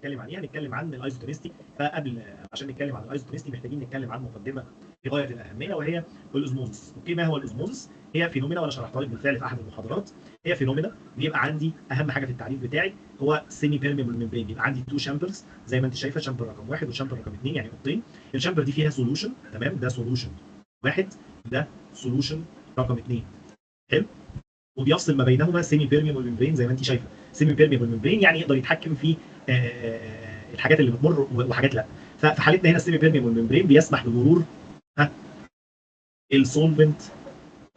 هنتكلم عليها، هنتكلم عن ال isotonicity. فقبل عشان نتكلم عن ال isotonicity محتاجين نتكلم عن مقدمه في غاية الاهمية وهي ال osmosis. okay، ما هو ال osmosis؟ هي phenomena، وانا شرحتها لك بالفعل في احد المحاضرات. هي phenomena بيبقى عندي اهم حاجة في التعريف بتاعي هو semi permeable membrane. بيبقى عندي two chambers زي ما انت شايفه، chamber رقم 1 و chamber رقم 2، يعني اوضتين. ال chamber دي فيها solution، تمام؟ ده solution 1، ده solution رقم 2. حلو، وبيفصل ما بينهما semi permeable membrane زي ما انت شايفه. semi permeable membrane يعني يقدر يتحكم في الحاجات اللي بتمر وحاجات لا. ففي حالتنا هنا ال semi permeable membrane بيسمح بمرور ال solvent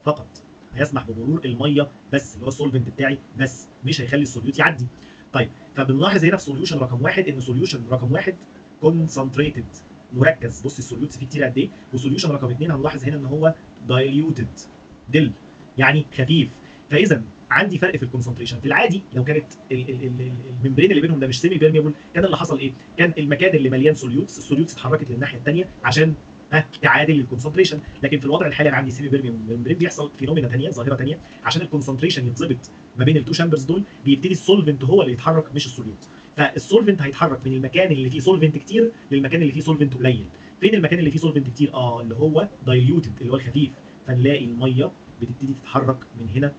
فقط، هيسمح بمرور المية بس اللي هو ال solvent بتاعي بس، مش هيخلي ال solute يعدي. طيب، فبنلاحظ هنا في solution رقم 1 ان solution رقم 1 concentrated، مركز. بص ال solutes فيه كتير قد ايه. و solution رقم 2 هنلاحظ هنا ان هو diluted، دل يعني خفيف. فاذا عندي فرق في ال concentration. في العادي لو كانت ال membrane اللي بينهم ده مش semi permeable كان اللي حصل ايه؟ كان المكان اللي مليان solutes، ال solutes اتحركت للناحيه الثانية عشان تعادل ال concentration. لكن في الوضع الحالي انا عندي semi permeable membrane، بيحصل phenomena ثانية، ظاهره ثانية، عشان ال concentration يتظبط ما بين ال two chambers دول بيبتدي ال solvent هو اللي يتحرك مش ال solute. فال solvent هيتحرك من المكان اللي فيه solvent كتير للمكان اللي فيه solvent قليل. فين المكان اللي فيه solvent كتير؟ اللي هو diluted، اللي هو الخفيف. فنلاقي المية بتبتدي تتحرك من هنا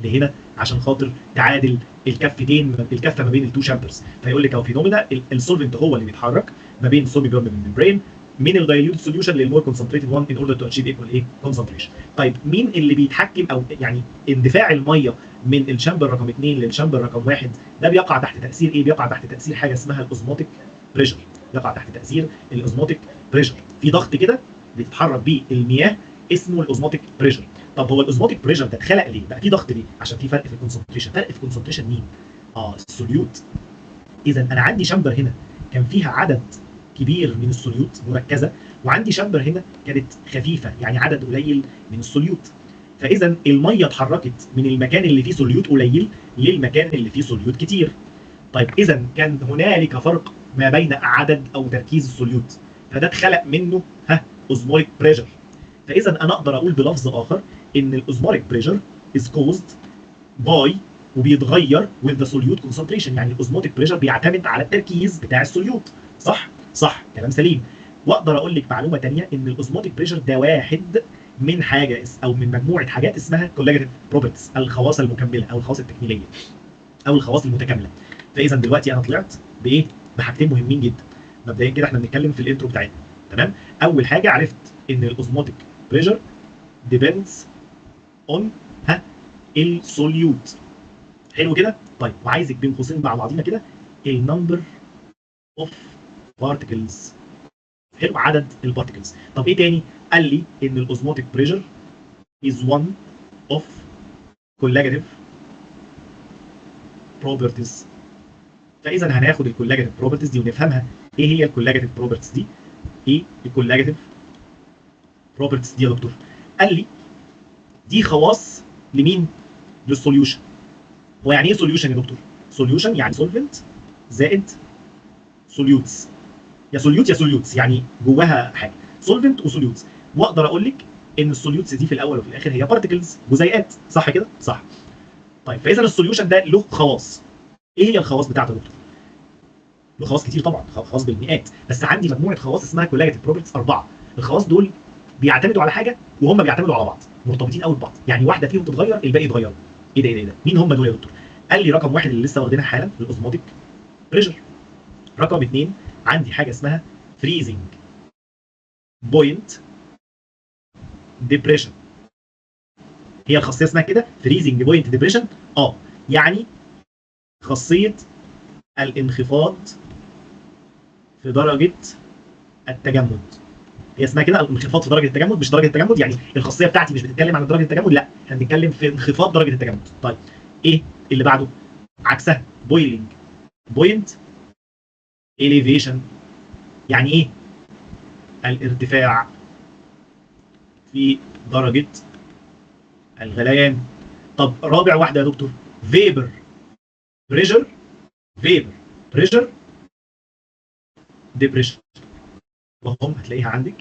لهنا عشان خاطر تعادل الكفتين، الكفة ما بين ال two chambers. فيقول لك اهو phenomena ال solvent هو اللي بيتحرك ما بين semi permeable membrane من ال diluted solution لل more concentrated one in order to achieve equal ايه concentration. طيب، مين اللي بيتحكم او يعني اندفاع المية من ال chamber رقم 2 لل chamber رقم 1 ده بيقع تحت تاثير ايه؟ بيقع تحت تاثير حاجة اسمها ال osmotic pressure. يقع تحت تاثير ال osmotic pressure، في ضغط كده بتتحرك بيه المياه اسمه ال osmotic pressure. طب هو ال osmotic pressure ده اتخلق ليه؟ بقى في ضغط ليه؟ عشان في فرق في ال concentration. فرق في concentration مين؟ ال solute. اذا انا عندي chamber هنا كان فيها عدد كبير من ال solute مركزه، وعندي chamber هنا كانت خفيفه، يعني عدد قليل من ال solute. فاذا المية اتحركت من المكان اللي فيه solute قليل للمكان اللي فيه solute كتير. طيب، اذا كان هنالك فرق ما بين عدد او تركيز ال solute، فده اتخلق منه osmotic pressure. فاذا انا اقدر اقول بلفظ اخر ان ال osmotic pressure is caused by وبيتغير with the solute concentration، يعني ال osmotic pressure بيعتمد على التركيز بتاع ال solute. صح؟ صح، كلام سليم. واقدر اقول لك معلومة ثانية ان ال osmotic pressure ده واحد من حاجة او من مجموعة حاجات اسمها colligative properties، الخواص المكمله او الخواص التكميليه او الخواص المتكامله. فاذا دلوقتي انا طلعت بايه؟ بحاجتين مهمين جدا. مبدئيا كده احنا بنتكلم في ال intro بتاعتنا، تمام؟ اول حاجة عرفت ان ال osmotic pressure depends on ال solute. حلو كده؟ طيب، وعايزك بين قوسين مع بعضينا كده ال number of particles. حلو، عدد ال particles. طب ايه تاني؟ قال لي ان ال osmotic pressure is one of colligative properties. فاذا هناخد ال colligative properties دي ونفهمها. ايه هي ال colligative properties دي؟ ايه ال colligative properties دي يا دكتور؟ قال لي دي خواص لمين؟ لل solution. هو يعني ايه solution يا دكتور؟ solution يعني solvent زائد solutes، يا solute يا solutes، يعني جواها حاجة solvent و solutes. واقدر اقول لك ان ال solutes دي في الاول وفي الاخر هي particles، جزيئات. صح كده؟ صح. طيب، فاذا ال solution ده له خواص. ايه هي الخواص بتاعته يا دكتور؟ له خواص كتير طبعا، خواص بالمئات، بس عندي مجموعة خواص اسمها colligative properties اربعه. الخواص دول بيعتمدوا على حاجة وهم بيعتمدوا على بعض، مرتبطين قوي ببعض، يعني واحدة فيهم تتغير الباقي يتغير. ايه ده ايه ده ايه ده؟ مين هم دول يا دكتور؟ قال لي رقم 1 اللي لسه واخدينها حالا، ال osmotic pressure. رقم 2 عندي حاجة اسمها freezing point depression. هي الخاصية اسمها كده freezing point depression، يعني خاصية الانخفاض في درجه التجمد. هي اسمها كده الانخفاض في درجه التجمد، مش درجه التجمد، يعني الخاصية بتاعتي مش بتتكلم عن درجه التجمد، لا، احنا بنتكلم في انخفاض درجه التجمد. طيب، ايه اللي بعده؟ عكسها، boiling point elevation. يعني ايه؟ الارتفاع في درجه الغليان. طب رابع واحدة يا دكتور؟ vapor pressure، vapor pressure depression. وهم هتلاقيها عندك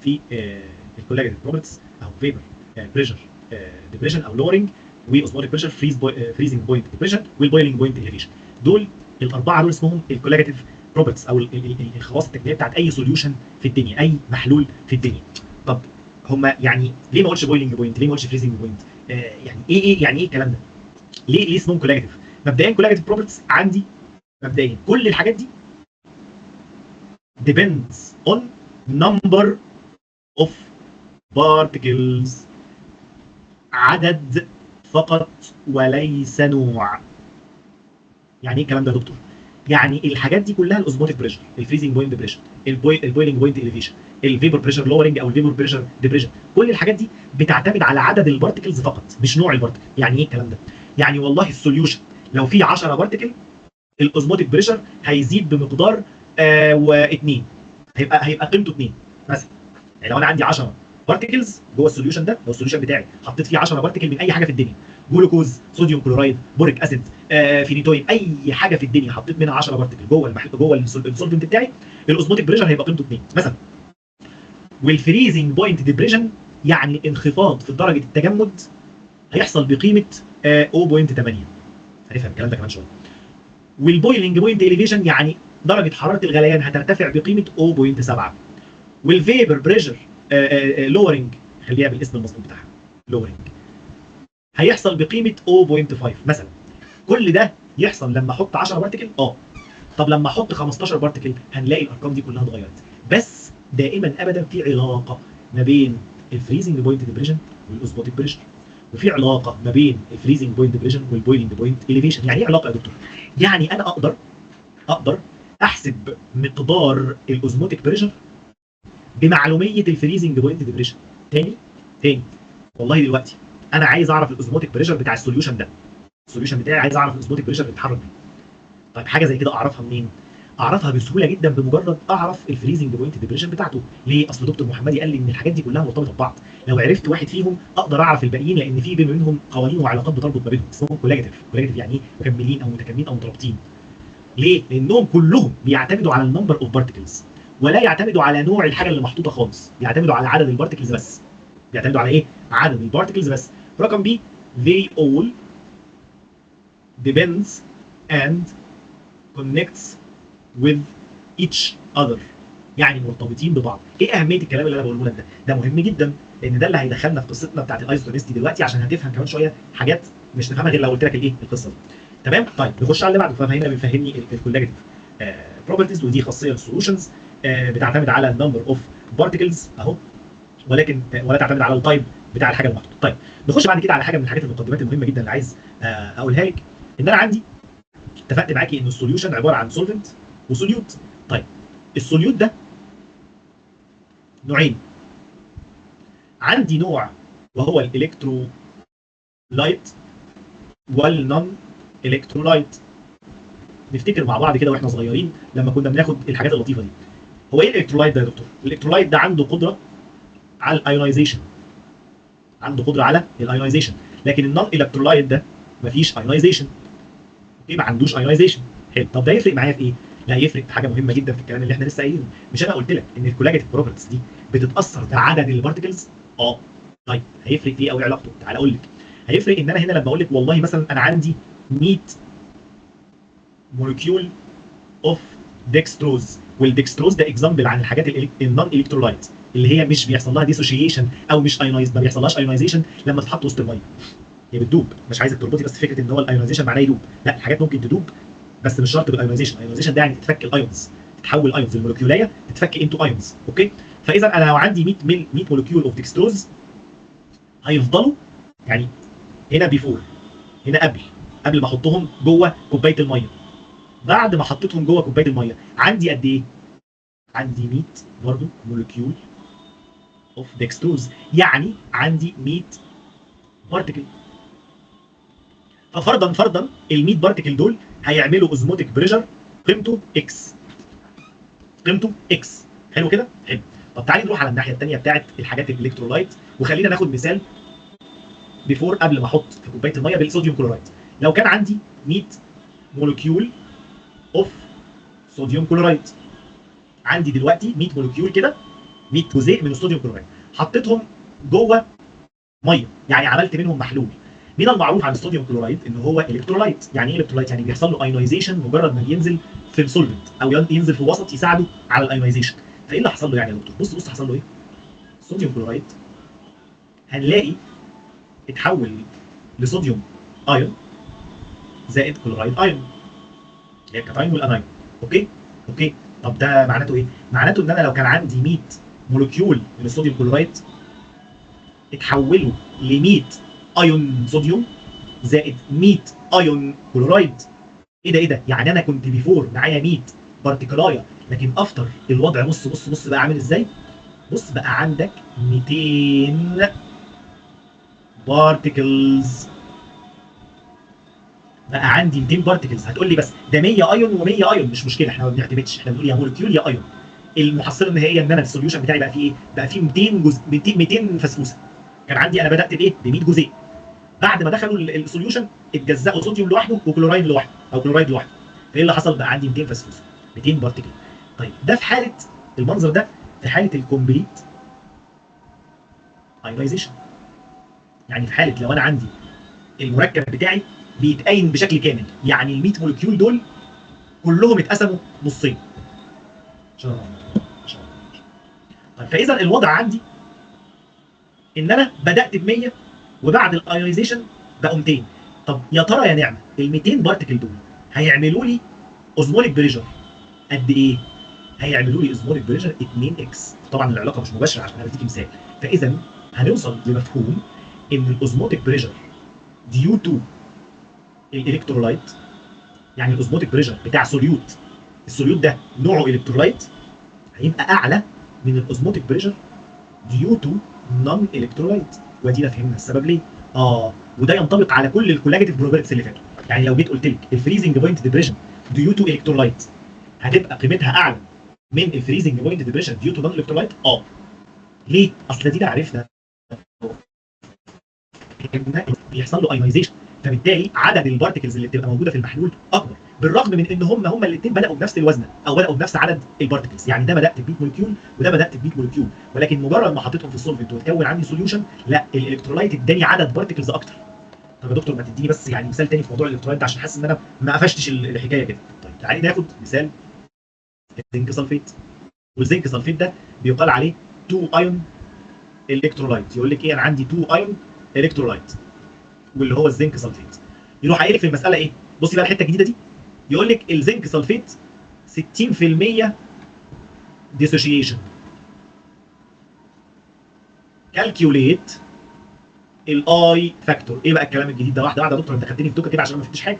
في ال colligative properties او vapor pressure depression او lowering، و osmotic pressure، freezing point depression، وال boiling point elevation. دول الاربعة دول اسمهم ال colligative properties او الخواص التكميليه بتاعت اي solution في الدنيا، اي محلول في الدنيا. طب هما يعني ليه ما اقولش boiling point؟ ليه ما اقولش freezing point؟ يعني ايه يعني ايه الكلام ده؟ ليه اسمهم colligative؟ مبدئيا colligative properties عندي مبدئيا كل الحاجات دي depends on number of particles، عدد فقط وليس نوع. يعني ايه الكلام ده يا دكتور؟ يعني الحاجات دي كلها ال osmotic pressure، ال freezing point depression، ال boiling point elevation، ال vapor pressure lowering او ال vapor pressure depression، كل الحاجات دي بتعتمد على عدد ال particles فقط مش نوع ال particle. يعني ايه الكلام ده؟ يعني والله ال solution لو فيه 10 particle ال osmotic pressure هيزيد بمقدار و2، هيبقى قيمته 2 مثلا. يعني لو انا عندي 10 particles جوه ال solution ده، لو ال solution بتاعي حطيت فيه 10 particle من اي حاجة في الدنيا، glucose، sodium chloride، boric acid، فينيتوين، اي حاجة في الدنيا حطيت منها 10 particle جوه المحل جوه ال solvent بتاعي، ال osmotic pressure هيبقى قيمته 2 مثلا. وال freezing point depression يعني انخفاض في درجه التجمد هيحصل بقيمة 0.8، هنفهم الكلام ده كمان شوية. وال boiling point elevation يعني درجه حرارة الغليان هترتفع بقيمة 0.7. وال vapor pressure lowering، خليها بالاسم المظبوط بتاعها lowering، هيحصل بقيمة 0.5 مثلا. كل ده يحصل لما احط 10 particle. طب لما احط 15 particle هنلاقي الارقام دي كلها اتغيرت. بس دائما ابدا في علاقة ما بين ال freezing point depression وال osmotic pressure، وفي علاقة ما بين ال freezing point depression وال boiling point elevation. يعني ايه علاقة يا دكتور؟ يعني انا اقدر احسب مقدار ال osmotic pressure بمعلوميه ال freezing point depression. تاني والله دلوقتي انا عايز اعرف ال osmotic pressure بتاع ال solution ده، ال solution بتاعي عايز اعرف ال osmotic pressure اللي بيتحرك بيه. طيب حاجة زي كده اعرفها منين؟ اعرفها بسهولة جدا بمجرد اعرف ال freezing point depression بتاعته. ليه؟ اصل دكتور محمدي قال لي ان الحاجات دي كلها مرتبطة ببعض، لو عرفت واحد فيهم اقدر اعرف الباقيين، لان في بينهم قوانين وعلاقات بتربط ما بينهم، اسمهم colligative. colligative يعني ايه؟ مكملين او متكاملين او مترابطين. ليه؟ لانهم كلهم بيعتمدوا على ال number of particles ولا يعتمدوا على نوع الحاجة اللي محطوطة خالص، بيعتمدوا على عدد ال particles بس. بيعتمدوا على ايه؟ عدد ال particles بس. رقم B، they all depends and connects with each other، يعني مرتبطين ببعض. ايه اهمية الكلام اللي انا بقوله لك ده؟ ده مهم جدا لان ده اللي هيدخلنا في قصتنا بتاعت ال isotonicity دلوقتي، عشان هتفهم كمان شوية حاجات مش تفهمها غير لو قلت لك الايه القصة دي. تمام؟ طيب نخش على اللي بعده. فهنا بيفهمني ال colligative properties، ودي خاصية لل solutions بتعتمد على ال number of particles اهو، ولكن ولا تعتمد على ال type بتاع الحاجة المحطوطه. طيب نخش بعد كده على حاجة من الحاجات المقدمات المهمة جدا اللي عايز اقولها لك، ان انا عندي اتفقت معاكي ان ال solution عبارة عن solvent و solute. طيب ال solute ده نوعين، عندي نوع وهو ال electrolyte وال non electrolyte. نفتكر مع بعض كده واحنا صغيرين لما كنا بناخد الحاجات اللطيفة دي. هو ايه ال electrolyte ده يا دكتور؟ ال electrolyte ده عنده قدره على ال ionization، عنده قدره على ال ionization، لكن ال non electrolyte ده مفيش ionization. okay، ما عندوش ionization. حلو، طب ده يفرق معايا في ايه؟ لا يفرق في حاجة مهمة جدا في الكلام اللي احنا لسه قايلينه. مش انا قلت لك ان ال colligative properties دي بتتاثر بعدد ال particles؟ طيب هيفرق في ايه او ايه علاقته؟ تعال اقول لك. هيفرق ان انا هنا لما اقول لك والله مثلا انا عندي 100 molecule of dextrose، وال dextrose ده example عن الحاجات ال non electrolyte اللي هي مش بيحصل لها dissociation او مش ionize، ما بيحصلهاش ionization لما تتحط وسط المية، هي بتدوب. مش عايزك تربطي بس فكرة ان هو ال ionization معناه يدوب، لا الحاجات ممكن تدوب بس مش شرط بال ionization. ال ionization ده يعني تتفك ال ions، تتحول ions، المولكيولايه تتفك into ions. okay، فاذا انا لو عندي 100 molecule of dextrose هيفضلوا يعني هنا before، هنا قبل ما احطهم جوه كوباية الميه، بعد ما حطيتهم جوه كوباية المية عندي قد ايه؟ عندي 100 برضو molecule of dextrose، يعني عندي 100 particle. ففرضا ال 100 particle دول هيعملوا osmotic pressure قيمته X، قيمته X. حلو كده؟ حلو. طب تعالي نروح على الناحية الثانية بتاعت الحاجات ال electrolyte، وخلينا ناخد مثال before قبل ما احط في كوباية المية بال sodium chloride. لو كان عندي 100 molecule of sodium chloride، عندي دلوقتي 100 molecule كده، 100 جزيء من ال sodium chloride، حطيتهم جوه مية، يعني عملت منهم محلول. من المعروف عن ال sodium chloride ان هو electrolyte. يعني ايه electrolyte؟ يعني بيحصل له ionization مجرد ما ينزل في ال solvent او ينزل في وسط يساعده على ال ionization. فايه اللي حصل له يعني يا دكتور؟ بص بص حصل له ايه؟ ال sodium chloride هنلاقي اتحول ل sodium ion زائد chloride ion، اللي هي ال cation وال anion. okay okay. طب ده معناته ايه؟ معناته ان انا لو كان عندي 100 molecule من ال sodium chloride اتحولوا ل 100 ايون صوديوم زائد 100 ion chloride. ايه ده ايه ده؟ يعني انا كنت before معايا 100 particle ايه، لكن after الوضع بص بص بص بقى عامل ازاي؟ بص بقى عندك 200 particles، بقى عندي 200 particles. هتقول لي بس ده 100 ايون و100 ايون، مش مشكلة، احنا ما بنعتمدش، احنا بنقول يا molecule يا ايون. المحصلة النهائية ان انا ال solution بتاعي بقى فيه ايه؟ بقى فيه 200 جزء، 200 فسفوسه. كان عندي انا بدات بايه؟ ب 100 جزيء. بعد ما دخلوا ال solution اتجزأوا صوديوم لوحده وكلورايد لوحده او كلورايد لوحده. فايه اللي حصل؟ بقى عندي 200 فسفوسه، 200 particle. طيب ده في حاله المنظر ده في حاله ال complete ionization، يعني في حاله لو انا عندي المركب بتاعي بيتأين بشكل كامل، يعني ال 100 molecule دول كلهم اتقسموا نصين. ان شاء الله ان شاء الله. طيب فاذا الوضع عندي ان انا بدات ب 100 وبعد ال ionization بقوا 200. طب يا ترى يا نعمه ال 200 particle دول هيعملوا لي osmotic pressure قد ايه؟ هيعملوا لي osmotic pressure 2 x. طبعا العلاقة مش مباشرة عشان انا بديكي مثال. فاذا هنوصل لمفهوم ان ال osmotic pressure due to ال electrolyte، يعني ال osmotic pressure بتاع solute، ال solute ده نوعه electrolyte، هيبقى اعلى من ال osmotic pressure due to non electrolyte. وادينا فهمنا السبب ليه. وده ينطبق على كل ال colligative properties اللي فاتوا. يعني لو جيت قلت لك ال freezing point depression due to electrolyte هتبقى قيمتها اعلى من ال freezing point depression due to non electrolyte. ليه؟ اصل دي عرفنا بيحصل له ionization، فبالتالي عدد ال particles اللي بتبقى موجودة في المحلول اكبر، بالرغم من ان هم الاثنين بداوا بنفس الوزنه او بداوا بنفس عدد ال particles. يعني ده بدات ب 100 molecule وده بدات ب 100 molecule، ولكن مجرد ما حطيتهم في ال solvent وتكون عندي solution، لا، ال electrolyte اداني عدد particles اكتر. طب يا دكتور ما تديني بس يعني مثال تاني في موضوع ال electrolyte ده عشان حاسس ان انا ما قفشتش الحكاية كده. طيب تعالي ناخد مثال ال zinc sulfate. وال zinc sulfate ده بيقال عليه 2 ion electrolyte. يقول لك ايه؟ انا عندي 2 ion electrolyte واللي هو ال zinc sulfate. يروح قايل لك في المسالة ايه؟ بصي بقى الحتة الجديدة دي، يقول لك ال zinc sulfate 60% dissociation، calculate ال I factor. ايه بقى الكلام الجديد ده؟ واحدة واحدة يا دكتور، انت خدتني في دوكه كده عشان ما فهمتش حاجة.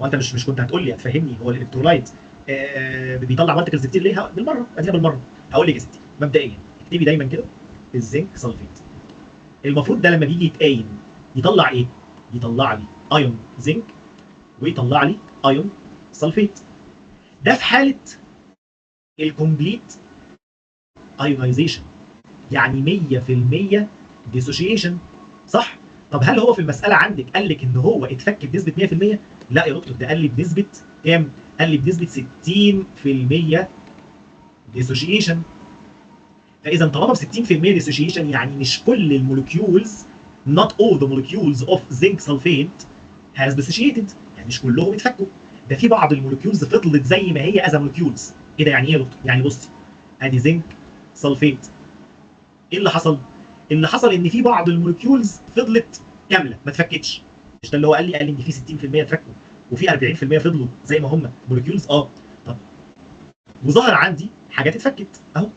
وانت مش كنت هتقول لي، هتفهمني هو ال electrolyte بيطلع particles كتير ليه؟ بالمرة ادينا بالمرة. هقول لك يا ستي، مبدئيا اكتبي دايما كده ال zinc sulfate المفروض ده لما بيجي يتآين يطلع ايه؟ يطلع لي ion zinc ويطلع لي ion sulfate. ده في حاله ال complete ionization، يعني 100% dissociation، صح؟ طب هل هو في المسالة عندك قال لك ان هو اتفك بنسبة 100%؟ لا يا دكتور، ده قال لي بنسبة كام؟ قال لي بنسبة 60% dissociation. فاذا طالما ب 60% dissociation يعني مش كل ال molecules، not all the molecules of zinc sulfate has dissociated، يعني مش كلهم اتفكوا، ده في بعض ال molecules فضلت زي ما هي as molecules كده. يعني ايه يا دكتور؟ يعني بصي، ادي zinc sulfate، ايه اللي حصل؟ اللي حصل ان في بعض ال molecules فضلت كاملة ما اتفكتش. مش ده اللي هو قال لي؟ قال لي ان في 60% اتفكوا وفي 40% فضلوا زي ما هم molecules. طب وظهر عندي حاجات اتفكت اهو.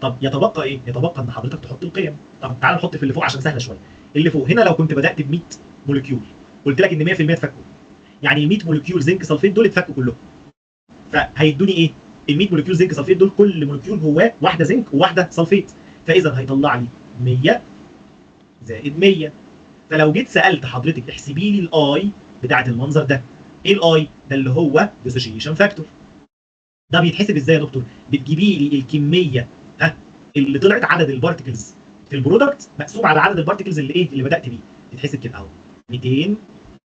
طب يتبقى ايه؟ يتبقى ان حضرتك تحط القيم. طب تعال نحط في اللي فوق عشان سهلة شوية. اللي فوق هنا لو كنت بدات ب 100 molecule، قلت لك ان 100% اتفكوا، يعني ال 100 molecule zinc sulfate دول اتفكوا كلهم، فهيدوني ايه؟ ال 100 molecule zinc sulfate دول كل molecule جواه واحدة زنك وواحدة sulfate، فاذا هيطلع لي 100 زائد 100. فلو جيت سالت حضرتك احسبي لي ال I بتاعت المنظر ده، ايه ال I ده؟ اللي هو dissociation factor. ده بيتحسب ازاي يا دكتور؟ بتجيبي لي الكمية اللي طلعت، عدد ال particles في ال product مقسوم على عدد ال particles اللي ايه؟ اللي بدات بيه. تتحسب كده اهو، 200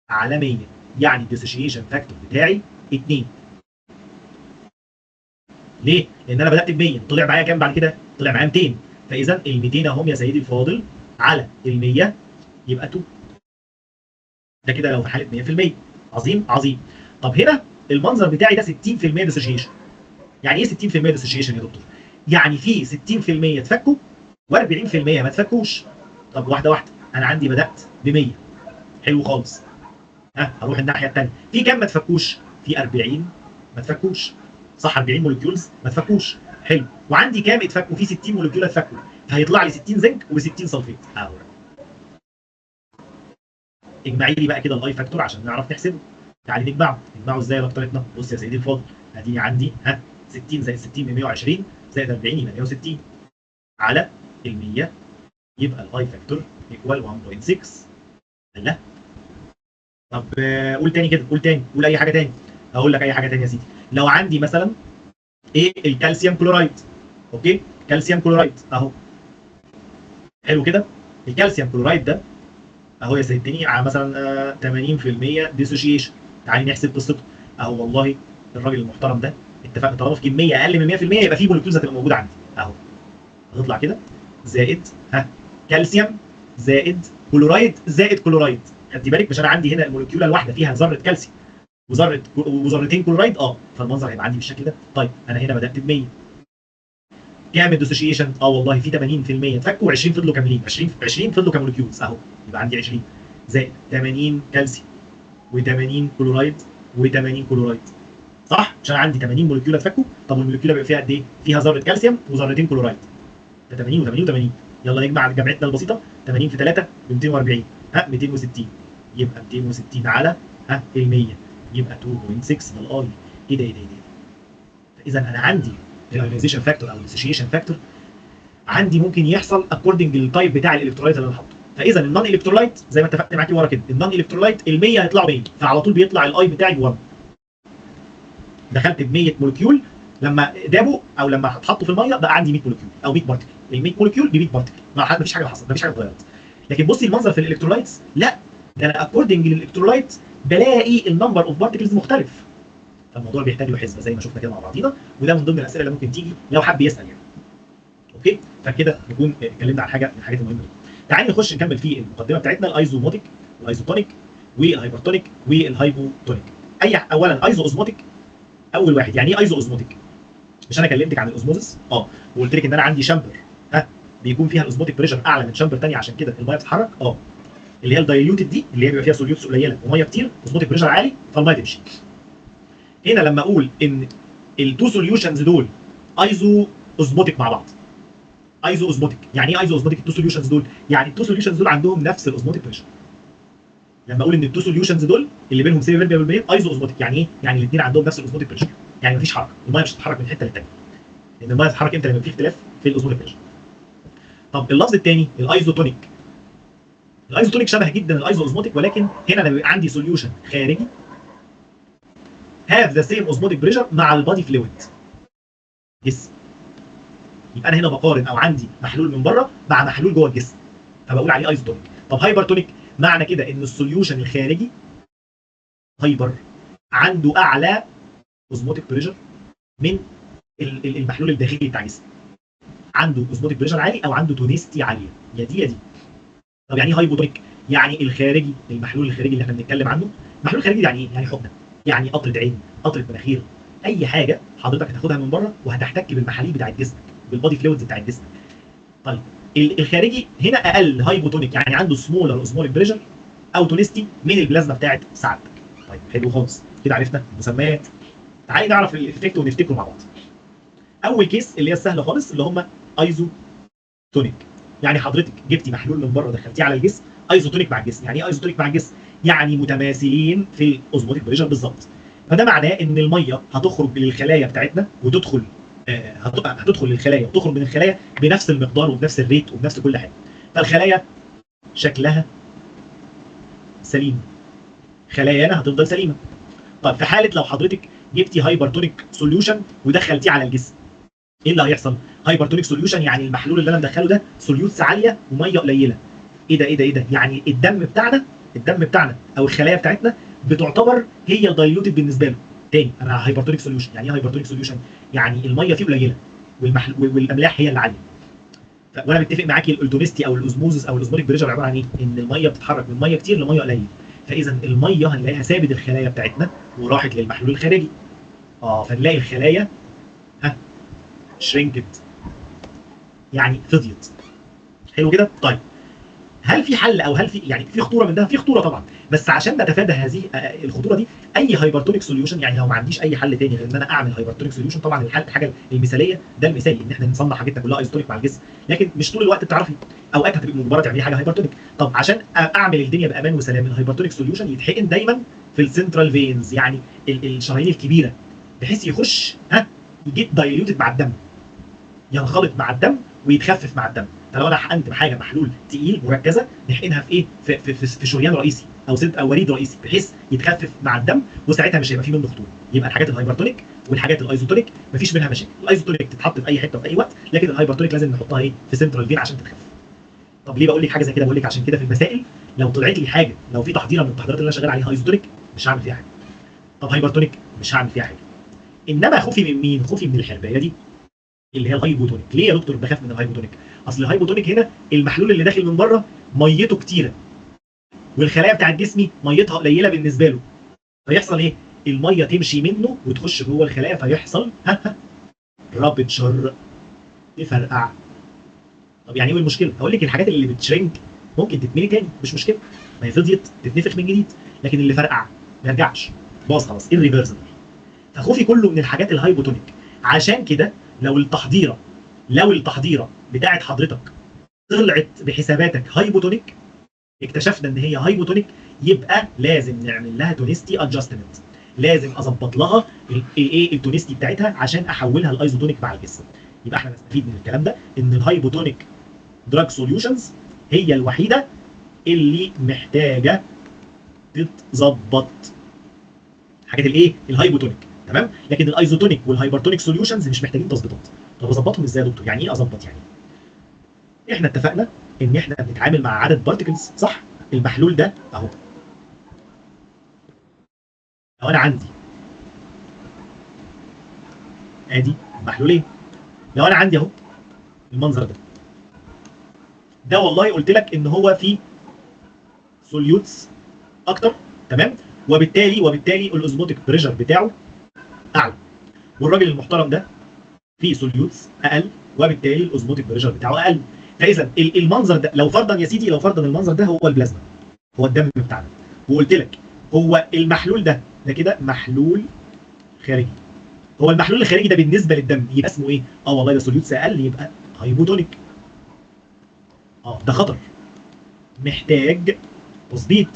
على 100، يعني ال dissociation factor بتاعي 2. ليه؟ لان انا بدات ب 100، طلع معايا كام بعد كده؟ طلع معايا 200، فاذا ال 200 اهم يا سيدي الفاضل على ال 100 يبقى 2. ده كده لو في حاله 100%. عظيم عظيم. طب هنا المنظر بتاعي ده 60% dissociation. يعني ايه 60% dissociation يا دكتور؟ يعني في 60% اتفكوا و40% ما اتفكوش. طب واحدة واحدة، انا عندي بدات ب 100، حلو خالص. ها هروح الناحية الثانية، في كام ما اتفكوش؟ في 40 ما اتفكوش، صح؟ 40 molecules ما اتفكوش، حلو. وعندي كام اتفكوا؟ في 60 molecule اتفكوا، فهيطلع لي 60 زنك و60 sulfate. اهو اجمعي لي بقى كده ال I factor عشان نعرف نحسبه. تعالي نجمعه، نجمعه ازاي يا دكتورتنا؟ بص يا سيدي الفاضل، اديني عندي ها 60 زائد 60 ب 120 زائد 40 يبقى 160 على ال 100، يبقى ال I factor equal 1.6. لا طب قول تاني كده، قول تاني، قول اي حاجة تاني. هقول لك اي حاجة تانية يا سيدي. لو عندي مثلا ايه ال calcium chloride، okay، calcium chloride اهو، حلو كده. ال calcium chloride ده اهو يا سيدتني على مثلا 80% dissociation. تعالي نحسب قصته اهو. والله الراجل المحترم ده اتفقنا طالما في كمية اقل من 100% يبقى في molecules هتبقى موجودة عندي اهو، هتطلع كده زائد ها كالسيوم زائد كلورايد زائد كلورايد. خدي بالك مش انا عندي هنا ال molecule الواحدة فيها ذره كالسيوم وذره وذرتين كلورايد، فالمنظر هيبقى عندي بالشكل ده. طيب انا هنا بدات ب 100، كام ال dissociation؟ والله في 80% اتفكوا و20 فضلوا كاملين، 20 فضلوا ك molecules اهو، يبقى عندي 20 زائد 80 كالسيوم و80 كلورايد و80 كلورايد، صح؟ عشان عندي 80 molecule اتفكوا. طب وال molecule بيبقى فيها قد ايه؟ فيها ذره كالسيوم وذرتين كلورايد، ده 80 و80 و80. يلا نجمع جمعتنا البسيطة، 80 في 3 ب 240، ها 260، يبقى 260 على ها ال 100 يبقى 2.6 ده ال I. ايه ده ايه ده ايه ده؟ اذا انا عندي ال ionization factor او ال dissociation factor عندي ممكن يحصل according لل type بتاع ال electrolyte اللي انا حاطه. فاذا ال non electrolyte زي ما اتفقت معاكي ورا كده، ال non electrolyte ال 100 هيطلعوا 100، فعلى طول بيطلع ال I بتاعي ب 1. دخلت ب 100 molecule، لما دابوا او لما اتحطوا في المية بقى عندي 100 molecule او 100 particle، ال 100 molecule ب 100 particle، ما فيش حاجة حصلت، ما فيش حاجة اتغيرت. لكن بصي المنظر في ال electrolytes، لا ده انا according لل electrolyte بلاقي ال number of particles مختلف. فالموضوع بيحتاج له حسبه زي ما شفنا كده مع بعضينا، وده من ضمن الاسئلة اللي ممكن تيجي لو حب يسال يعني. okay، فكده نكون اتكلمنا عن حاجة من الحاجات المهمة دي. تعالي نخش نكمل في المقدمة بتاعتنا، ال isosmotic وال isotonic وال hypertonic وال hypotonic. اي اولا isosmotic اول واحد. يعني ايه isosmotic؟ مش انا كلمتك عن ال osmosis؟ وقلت لك ان انا عندي chamber ها بيكون فيها ال osmotic pressure اعلى من chamber ثانية، عشان كده المية بتتحرك. اللي هي ال diluted دي اللي هي بيبقى فيها solutes قليله ومية كتير، osmotic pressure عالي فالميه تمشي. هنا لما اقول ان ال two solutions دول iso osmotic مع بعض، iso osmotic يعني ايه iso osmotic ال two solutions دول؟ يعني ال two solutions دول عندهم نفس ال osmotic pressure. لما اقول ان ال two solutions دول اللي بينهم semi permeable membrane iso osmotic يعني ايه؟ يعني الاثنين عندهم نفس ال osmotic pressure، يعني مفيش حركة، المية مش هتتحرك من حتة للثانيه، لان المية هتتحرك امتى؟ لما في اختلاف في ال osmotic pressure. طب اللفظ الثاني ال isotonic. ال isotonic شبه جدا ال iso osmotic، ولكن هنا انا بيبقى عندي solution خارجي have the same osmotic pressure مع ال body fluid جسم. يبقى انا هنا بقارن او عندي محلول من بره مع محلول جوه الجسم، فبقول عليه isotonic. طب hypertonic معنى كده ان ال solution الخارجي hyper عنده اعلى osmotic pressure من المحلول الداخلي بتاع الجسم، عنده osmotic pressure عالي او عنده tonicity عالية، يا دي يا دي. طب يعني ايه hypotonic؟ يعني الخارجي، المحلول الخارجي اللي احنا بنتكلم عنه، المحلول الخارجي يعني ايه؟ يعني حقنه، يعني قطرة عين، قطرة مناخير، اي حاجة حضرتك هتاخدها من بره وهتحتك بالمحاليل بتاعت جسمك، بال body fluids بتاعت جسمك. طيب الخارجي هنا اقل hypotonic، يعني عنده smaller osmotic pressure او tonicity من البلازما بتاعت سعادتك. طيب حلو خالص كده، عرفنا المسميات. تعالي نعرف ال effect ونفتكره مع بعض. اول case اللي هي السهلة خالص اللي هم isotonic، يعني حضرتك جبتي محلول من بره دخلتيه على الجسم isotonic مع الجسم. يعني ايه isotonic مع الجسم؟ يعني متماثلين في ال osmotic pressure بالظبط. فده معناه ان المية هتخرج للخلايا بتاعتنا وتدخل هتدخل للخلايا وتخرج من الخلايا بنفس المقدار وبنفس ال rate وبنفس كل حاجة. فالخلايا شكلها سليم، خلايانا هتفضل سليمة. طيب في حاله لو حضرتك جبتي hypertonic solution ودخلتيه على الجسم، ايه اللي هيحصل؟ hypertonic solution يعني المحلول اللي انا مدخله ده solutes عالية ومية قليله. ايه ده ايه ده ايه ده؟ يعني الدم بتاعنا او الخلايا بتاعتنا بتعتبر هي ال diluted بالنسبة له. تاني انا hypertonic solution يعني ايه hypertonic solution؟ يعني المية فيه قليله والاملاح هي اللي عالية. وانا متفق معاكي ال tonicity او ال osmosis او ال osmotic pressure عبارة عن ايه؟ ان المية بتتحرك من مية كتير لمية قليل. فاذا المية هنلاقيها سابت الخلايا بتاعتنا وراحت للمحلول الخارجي. فنلاقي الخلايا ها shrinked، يعني فضيت. حلو كده؟ طيب هل في حل او هل في يعني في خطورة من ده؟ في خطورة طبعا، بس عشان نتفادى هذه الخطورة دي اي hypertonic solution، يعني لو ما عنديش اي حل تاني غير ان انا اعمل hypertonic solution، طبعا الحل الحاجة المثالية ده المثالي ان احنا نصنع حاجتنا كلها isotonic مع الجسم، لكن مش طول الوقت بتعرفي، اوقات هتبقي مجبرة تعملي حاجة hypertonic. طب عشان اعمل الدنيا بامان وسلام، ال hypertonic solution يتحقن دايما في ال central veins، يعني الشرايين الكبيرة، بحيث يخش ها ي get diluted مع الدم، ينخلط مع الدم ويتخفف مع الدم. فلو انا حقنت بحاجة محلول تقيل مركزه نحقنها في ايه؟ في شريان رئيسي او سد او وريد رئيسي، بحيث يتخفف مع الدم، وساعتها مش هيبقى فيه منه خطورة. يبقى الحاجات ال hypertonic والحاجات ال isotonic مفيش منها مشاكل. ال isotonic تتحط في اي حتة في اي وقت، لكن ال hypertonic لازم نحطها ايه؟ في central vein عشان تتخفف. طب ليه بقول لك حاجة زي كده؟ بقول لك عشان كده في المسائل لو طلعت لي حاجة، لو في تحضيره من التحضيرات اللي انا شغال عليها isotonic مش هعمل فيها حاجة، طب hypertonic مش هعمل فيها حاجة. انما خوفي من مين؟ خوفي من الحربايه دي اللي هي ال hypotonic. ليه يا دكتور بخاف من ال hypotonic؟ اصل ال hypotonic هنا المحلول اللي داخل من بره ميته كتيرة، والخلايا بتاعت جسمي ميتها قليله بالنسبة له، فيحصل ايه؟ المية تمشي منه وتخش جوه الخلايا، فيحصل rupture، تفرقع. طب يعني ايه المشكلة؟ هقول لك الحاجات اللي بت shrink ممكن تتملي تاني، مش مشكلة، ما هي فضيت تتنفخ من جديد، لكن اللي فرقع ما يرجعش، باظ خلاص، irreversible. فخوفي كله من الحاجات ال hypotonic. عشان كده لو التحضيره بتاعت حضرتك طلعت بحساباتك hypotonic، اكتشفنا ان هي hypotonic، يبقى لازم نعمل لها tonicity adjustment، لازم اظبط لها الايه ال tonicity بتاعتها عشان احولها ل isotonic مع الجسم. يبقى احنا نستفيد من الكلام ده ان ال hypotonic drug solutions هي الوحيدة اللي محتاجه تتظبط، حاجات الايه ال hypotonic، تمام؟ لكن ال isotonic وال hypertonic solutions مش محتاجين تظبيطات. طب اظبطهم ازاي يا دكتور؟ يعني ايه اظبط؟ يعني احنا اتفقنا ان احنا بنتعامل مع عدد particles، صح؟ المحلول ده اهو، لو انا عندي ادي محلولين، لو انا عندي اهو المنظر ده، ده والله قلت لك ان هو فيه solutes اكتر، تمام؟ وبالتالي ال osmotic pressure بتاعه اعلى، والراجل المحترم ده فيه solutes اقل، وبالتالي ال osmotic pressure بتاعه اقل. فاذا المنظر ده لو فرضا يا سيدي، لو فرضا المنظر ده هو البلازما، هو الدم بتاعنا، وقلت لك هو المحلول ده، ده كده محلول خارجي، هو المحلول الخارجي ده بالنسبة للدم يبقى اسمه ايه؟ والله ده solutes اقل، يبقى hypotonic. ده خطر، محتاج تظبيط،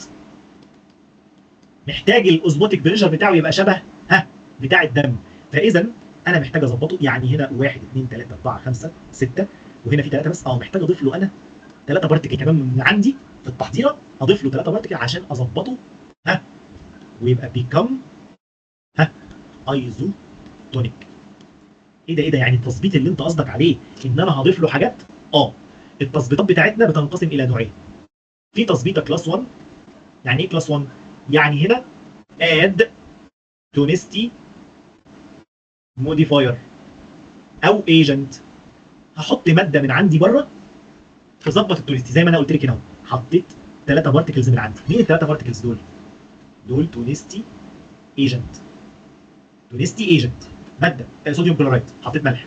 محتاج ال osmotic pressure بتاعه يبقى شبه ها بتاع الدم. فاذا انا محتاج اظبطه، يعني هنا 1 2 3 4 5 6، وهنا في 3 بس، محتاج اضيف له انا 3 particle كمان من عندي في التحضيره، اضيف له 3 particle عشان اظبطه ها ويبقى become ها isotonic. ايه ده ايه ده؟ يعني التظبيط اللي انت قصدك عليه ان انا هضيف له حاجات؟ التظبيطات بتاعتنا بتنقسم الى نوعين. في تظبيطه class 1. يعني ايه class 1؟ يعني هنا add tonicity modifier او agent، هحط مادة من عندي بره تظبط ال tonicity، زي ما انا قلت لك هنا اهو، حطيت 3 particles من عندي. مين الثلاثة particles دول؟ دول tonicity agent. tonicity agent مادة sodium chloride، حطيت ملح،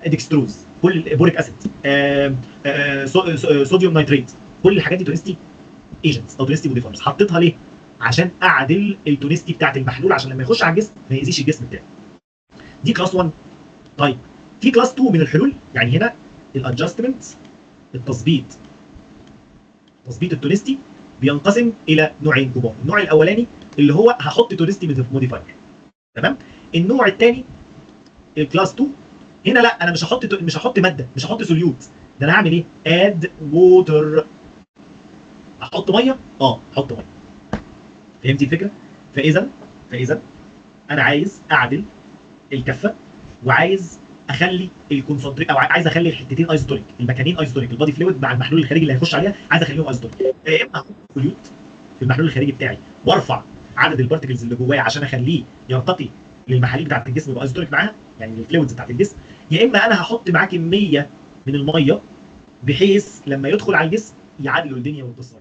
ديكستروز، كل boric acid، sodium nitrate، كل الحاجات دي tonicity agents او tonicity modifiers. حطيتها ليه؟ عشان اعدل ال tonicity بتاعت المحلول، عشان لما يخش على الجسم ما يأذيش الجسم بتاعي. دي class 1. طيب في class 2 من الحلول، يعني هنا ال adjustment، التظبيط، تظبيط ال tonicity بينقسم الى نوعين كبار. النوع الاولاني اللي هو هحط tonicity modifier، تمام؟ النوع الثاني ال class 2، هنا لا، انا مش هحط ماده، مش هحط solute، ده انا هعمل ايه؟ add water، احط مية. احط مية. فهمتي الفكرة؟ فاذا انا عايز اعدل الكفة وعايز اخلي ال concentrate، او عايز اخلي الحتتين isotonic، المكانين isotonic، ال body fluid مع المحلول الخارجي اللي هيخش عليها عايز اخليهم isotonic. يا اما احط solute في المحلول الخارجي بتاعي وارفع عدد ال particles اللي جواه عشان اخليه يرتقي للمحاليل بتاعت الجسم يبقى isotonic معاها، يعني ال fluids بتاعت الجسم، يا اما انا هحط معاه كمية من المية بحيث لما يدخل على الجسم يعادلوا الدنيا والقصه.